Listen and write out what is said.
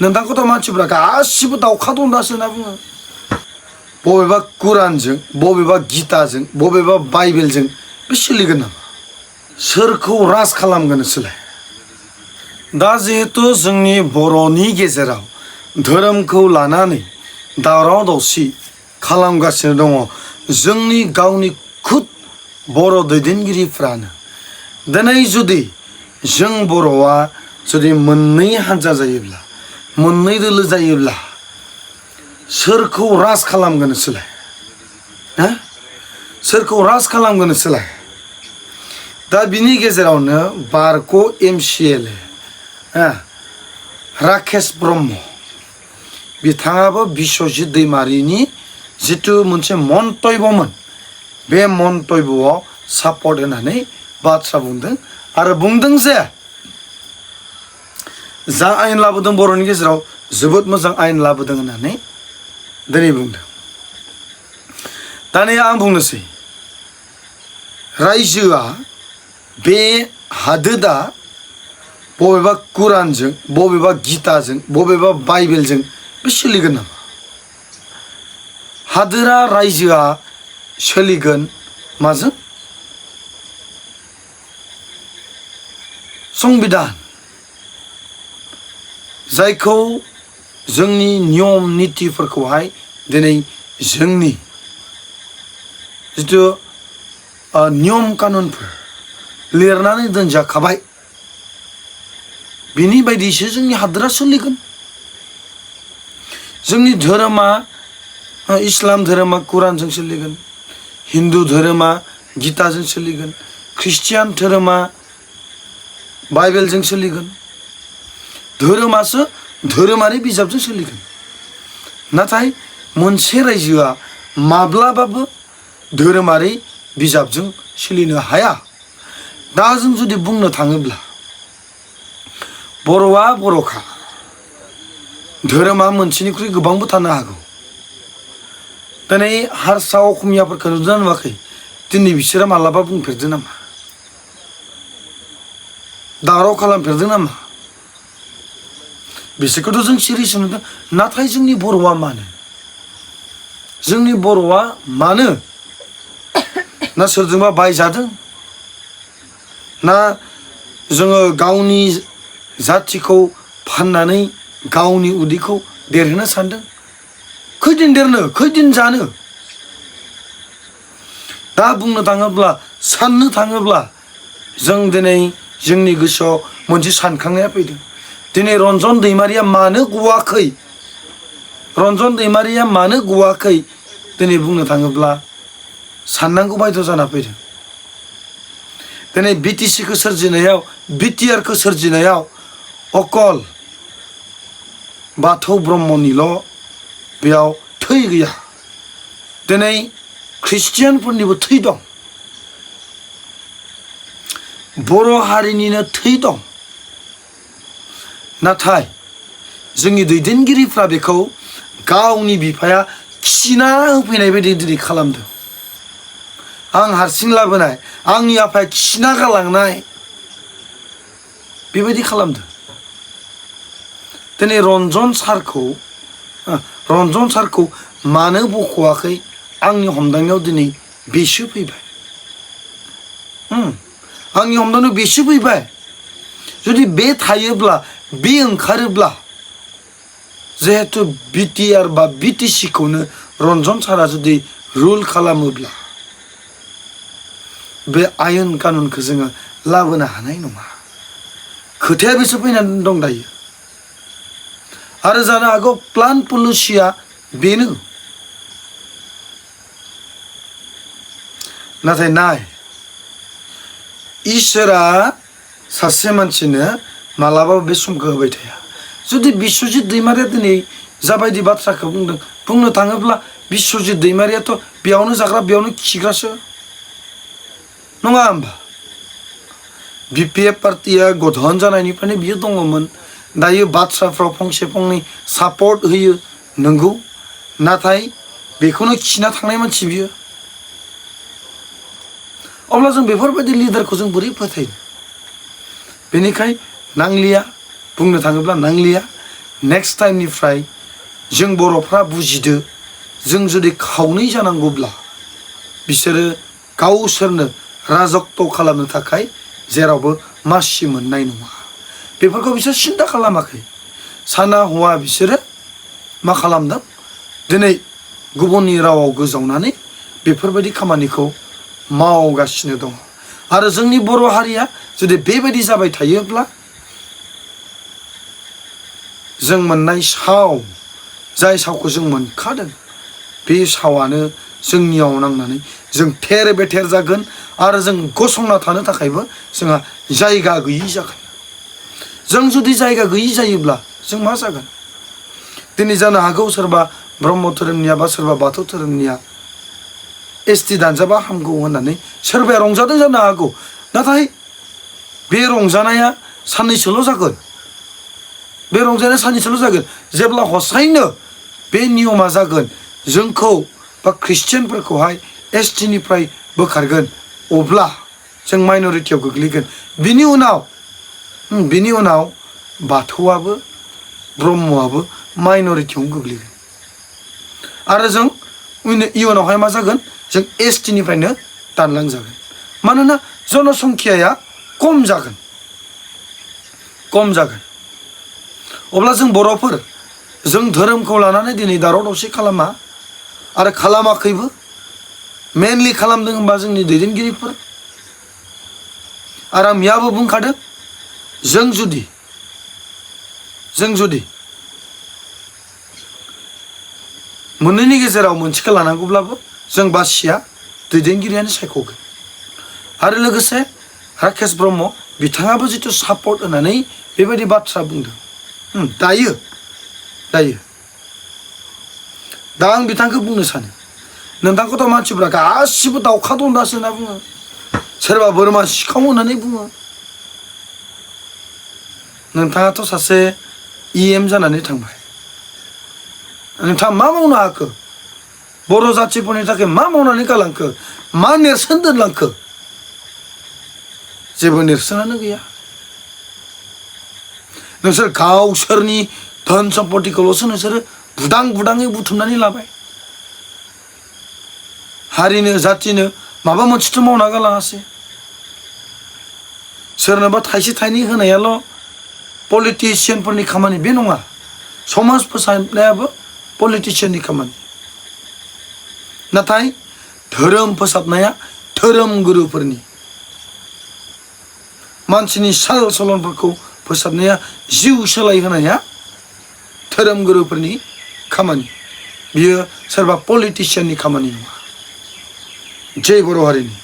नोंथांखौथ' मानसिफ्रा गासिबो दाउखा दन्दासो होनना बुङो बबेबा कुरानजों बबेबा गिताजों बबेबा बाइबेलजों बे सोलिगोन नामा सोरखौ राज खालामगोन नोंसोरलाय दा जिहेतु जोंनि बर'नि गेजेराव धोरोमखौ लानानै दावराव दावसि खालामगासिनो दङ जोंनि गावनि खुद बर' दैदेनगिरिफ्रानो दिनै जुदि जों बर'आ जुदि मोननै हान्जा जायोब्ला मोननै दोलो जायोब्ला सोरखौ राज खालामगोन नोंसोरलाय हो सोरखौ राज खालामगोन नोंसोरलाय दा बिनि गेजेरावनो बारग' MCLA राकेश ब्रह्म बिथाङाबो बिश्वजित दैमारिनि जितु मोनसे मन्तब्यमोन बे मन्तब्यआव सापर्ट होनानै बाथ्रा बुंदों आरो बुंदों जे जा आयेन लाबोदों बर'नि गेजेराव जोबोद मोजां आयेन लाबोदों होननानै दिनै बुंदों दानिया आं बुंनोसै रायजोआ बे हादोदा बबेबा कुरानजों बबेबा गिताजों बबेबा बाइबेलजों बे सोलिगोन नामा हादोरा रायजोआ सोलिगोन माजों संबिधान जायखौ जोंनि नियम नितिफोरखौहाय दिनै जोंनि जितु नियम कानुनफोर लिरनानै दोनजाखाबाय बिनि बायदिसो जोंनि हादोरा सोलिगोन जोंनि धोरोमा इस्लाम धोरोमा कुरानजों सोलिगोन हिन्दु धोरोमा गिताजों सोलिगोन ख्रिस्टियान धोरोमा बाइबेलजों सोलिगोन धोरोमासो धोरोमारि बिजाबजों सोलिगोन नाथाय मोनसे रायजोआ माब्लाबाबो धोरोमारि बिजाबजों सोलिनो हाया दा जों जुदि बुंनो थाङोब्ला बर'आ बर'खा धोरोमा मोनसेनिख्रुइ गोबांबो थानो हागौ दिनै हारसा असमियाफोरखौ नुदोंना नुवाखै दिनै बिसोरो मालाबा बुंफेरदों नामा दावराव खालामफेरदों नामा बिसोरखौथ' जों सिरियस नुदों नाथाय जोंनि बर'आ मानो ना सोरजोंबा बायजादों ना जोङो गावनि जाथिखौ फाननानै गावनि उदैखौ देरहोनो सानदों खैदिन देरनो खैदिन जानो दा बुंनो थाङोब्ला साननो थाङोब्ला जों दिनै जोंनि गोसोआव मोनसे सानखांनाया फैदों दिनै रन्जन दैमारिया मानो गवाखै दिनै बुंनो थाङोब्ला साननांगौ बायद' जाना फैदों दिनै BTCखौ सोरजिनायाव BTRखौ सोरजिनायाव अकल बाथौ ब्रह्मनिल' बेयाव थै गैया दिनै ख्रिस्टियानफोरनिबो थै दं बर' हारिनिनो थै दं नाथाय जोंनि दैदेनगिरिफ्रा बेखौ गावनि बिफाया खिना होफैनाय बायदि दिनै खालामदों आं हारसिं लाबोनाय आंनि आफाया खिना गालांनाय बेबायदि खालामदों दिनै रन्जन सारखौ मानो बख'वाखै आंनि हमदांनायाव दिनै बेसो फैबाय आंनि हमदांनायाव बेसो फैबाय जुदि बे थायोब्ला बे ओंखारोब्ला जिहेतु BTR बा BTCखौनो रन्जन सारा जुदि रुल खालामोब्ला बे आयेन कानुनखौ जोङो लाबोनो हानाय नङा खोथाया बेसो फैनानै दं दायो आरो जानो हागौ प्लान पलिसिया बेनो नाथाय नाय इसोरा सासे मानसिनो मालाबाबो बे समखौ होबाय थाया जुदि बिश्वजित दैमारिया दिनै जाबायदि बाथ्राखौ बुंदों बुंनो थाङोब्ला बिश्वजित दैमारियाथ' बेयावनो जाग्रा बेयावनो खिग्रासो नङा होमबा BPF पार्टिया गठन जानायनिफ्रायनो बियो दङमोन दायो बाथ्राफ्राव फंसे फंनै सापर्ट होयो नंगौ नाथाय बेखौनो खिना थांनाय मानसि बियो अब्ला जों बेफोरबायदि लिडारखौ जों बोरै फोथायनो बेनिखाय नांलिया बुंनो थाङोब्ला नांलिया नेक्स्ट टाइमनिफ्राय जों बर'फ्रा बुजिदो जों जुदि खावनै जानांगौब्ला बिसोरो गावसोरनो राजत्व खालामनो थाखाय जेरावबो मासि मोननाय नङा बेफोरखौ बिसोर सिन्था खालामाखै साना हौवा बिसोरो मा खालामदों दिनै गुबुननि रावाव गोजावनानै बेफोरबायदि खामानिखौ मावगासिनो दङ आरो जोंनि बर' हारिया जुदि बेबायदि जाबाय थायोब्ला जों मोननाय साव जाय सावखौ जों मोनखादों बे सावानो जोंनियाव नांनानै जों थेर बेथेर जागोन आरो जों गसंना थानो थाखायबो जोंहा जायगा गैयि जागोन जों जुदि जायगा गैयि जायोब्ला जों मा जागोन दिनै जानो हागौ सोरबा ब्रह्म धोरोमनिया बा सोरबा बाथौ धोरोमनिया एसटि दानजाबा हामगौ होननानै सोरबाया रंजादों जानो हागौ नाथाय बे रंजानाया साननैसोल' जागोन बे रंजानाया साननैसोल' जागोन जेब्ला हसायैनो बे नियमा जागोन जोंखौ बा ख्रिस्टियानफोरखौहाय एसटिनिफ्राय बोखारगोन अब्ला जों माइनरिटियाव गोग्लैगोन बिनि उनाव बाथौआबो ब्रह्मआबो माइनरिटियावनो गोग्लैगोन आरो जों इयुनावहाय मा जागोन जों एसटिनिफ्रायनो दानलांजागोन मानोना जनसंख्याया खम जागोन अब्ला जों बर'फोर जों धोरोमखौ लानानै दिनै दावराव दावसि खालामा आरो खालामाखैबो मेनलि खालामदों होनबा जोंनि दैदेनगिरिफोर आरो आं मैयाबो बुंखादों जों जुदि मोननैनि गेजेराव मोनसेखौ लानांगौब्लाबो जों बासिया दैदेनगिरियानो सायख'गोन आरो लोगोसे राकेश ब्रह्म बिथाङाबो जिथु सापर्ट होनानै बेबायदि बाथ्रा बुंदों दायो दा आं बिथांखौ बुंनो सानो नोंथांखौथ' मानसिफ्रा गासिबो दावखा दन्दासो होनना बुङो सोरबा बोरमा सिखाव होननानै बुङो नोंथाङाथ' सासे EM जानानै थांबाय नोंथाङा मा मावनो हाखो बर' जाथिफोरनि थाखाय मा मावनानै गालांखो मा नेरसोन दोनलांखो जेबो नेरसोनानो गैया नोंसोर गावसोरनि धोन सम्पतिखौल'सो नोंसोरो बुदाङै बुथुमनानै लाबाय हारिनो जातिनो माबा मोनसेथ' मावना गालाङासै सोरनोबा थाइसे थाइनै होनायाल' पलिटिशियानफोरनि खामानि बे नङा समाज फोसाबनायाबो पलिटिशियाननि खामानि नाथाय धोरोम फोसाबनाया धोरोम गुरुफोरनि मानसिनि साल सलनफोरखौ फोसाबनाया जिउ सोलायहोनाया धोरोम गुरुफोरनि खामानि बियो सोरबा पलिटिशियाननि खामानि नङा जय बर' हारिनि